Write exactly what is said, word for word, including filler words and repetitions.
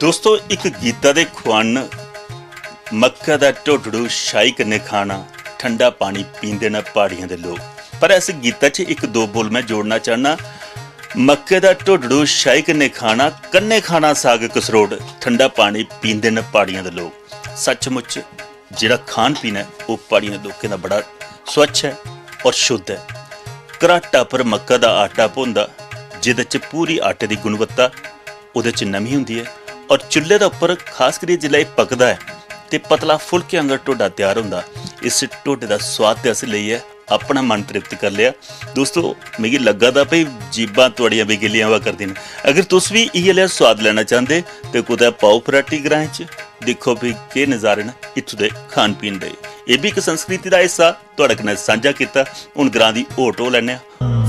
दोस्तो, इक गीता दे खुआन न, मक्का दा ढोडड़ू शाही कन्नै खाना, ठंडा पानी पींदे न प्हाड़ियां दे लोक। पर इस गीता च इक दो बोल में जोड़ना चाहना। मक्के दा ढोडड़ू शाही कन्नै खाना, कन्नै खाना साग कसरोड़, ठंडा पानी पींदे न प्हाड़ियां दे लोक। सचमुच जेह्ड़ा खान पीन ऐ, ओह् प्हाड़ियें दे लोकें दा बड़ा स्वच्छ ऐ और शुद्ध ऐ। घराटा पर मक्का दा आटा पौंदा, जेह्दे च पूरी आटे दी गुणवत्ता ओह्दे च नमी होंदी ऐ और चुल्ले दे उप्पर खास करियै जिसलै एह् पकदा ऐ ते पतला फुलके आंगर ढोडा त्यार होंदा। इस ढोडे दा स्वाद ते अस लेइयै अपना मन तृप्त कर लेआ। दोस्तो, मिगी लग्गा दा भई जीबां थुआड़ियां बी गिल्लियां होआ करदियां न। अगर तुस बी इ'यै लेआ स्वाद लैना चांह्दे ते कुतै पाओ फराटी ग्राएं च, दिक्खो भी केह् नजारे न इत्थूं दे खान पीन दे। एह् बी इक संस्कृति दा हिस्सा थुआड़े कन्नै सांझा कीता। हून ग्रां दी होर ढो लैने आं।